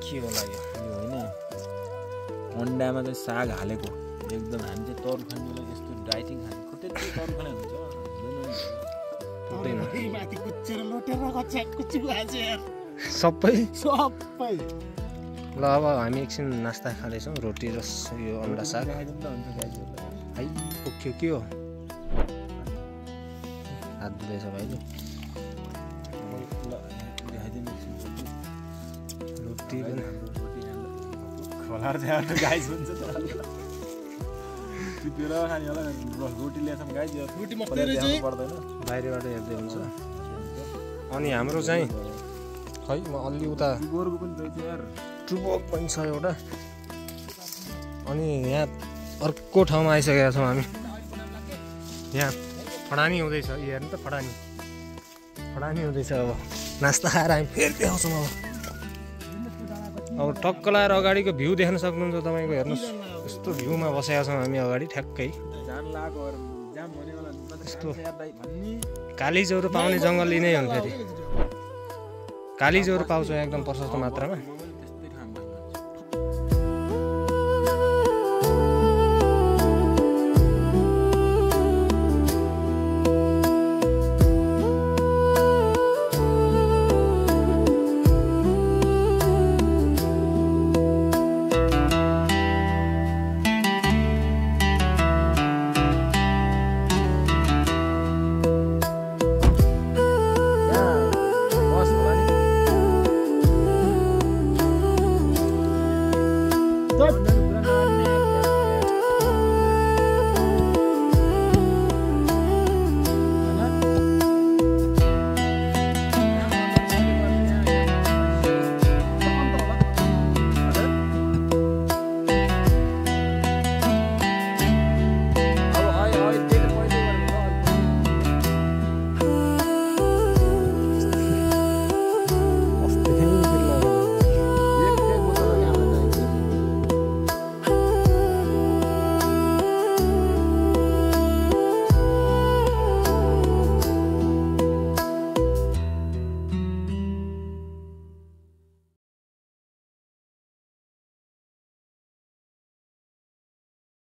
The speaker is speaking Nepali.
के होला यो होइन अन्डामा चाहिँ साग हालेको एकदम हामी चाहिँ तरुल खाने बेला यस्तो डाइटिङ खाने त्यति तरुल खाने हुन्छ सबै ल अब हामी एकछिन नास्ता खाँदैछौँ रोटी र यो अन्डा साग है पुग्यो के हो हात धुँदैछ भाइले रोटी खोला गाइस हुन्छ बेला खाने होला रोटी ल्याछौँ गाइस रोटी मात्रै पर्दैन बाहिरबाट हेर्दै हुन्छ अनि हाम्रो चाहिँ खै म अलि उता गोरुको पनि रहेछ यार टुबक पनि छ एउटा अनि यहाँ अर्को ठाउँमा आइसकेका छौँ हामी यहाँ फडानी हुँदैछ हेर्नु त फडानी हुँदैछ अब नास्ता खाएर हामी फेरि देखाउँछौँ अब टक्क लाएर अगाडिको भ्यू देख्न सक्नुहुन्छ तपाईँको हेर्नुहोस् यस्तो भ्यूमा बसेका छौँ हामी अगाडि ठ्याक्कै यस्तो कालीजौरो पाउने जङ्गल यिनै हुन् फेरि कालीजौरो पाउँछ एकदम प्रशस्त मात्रामा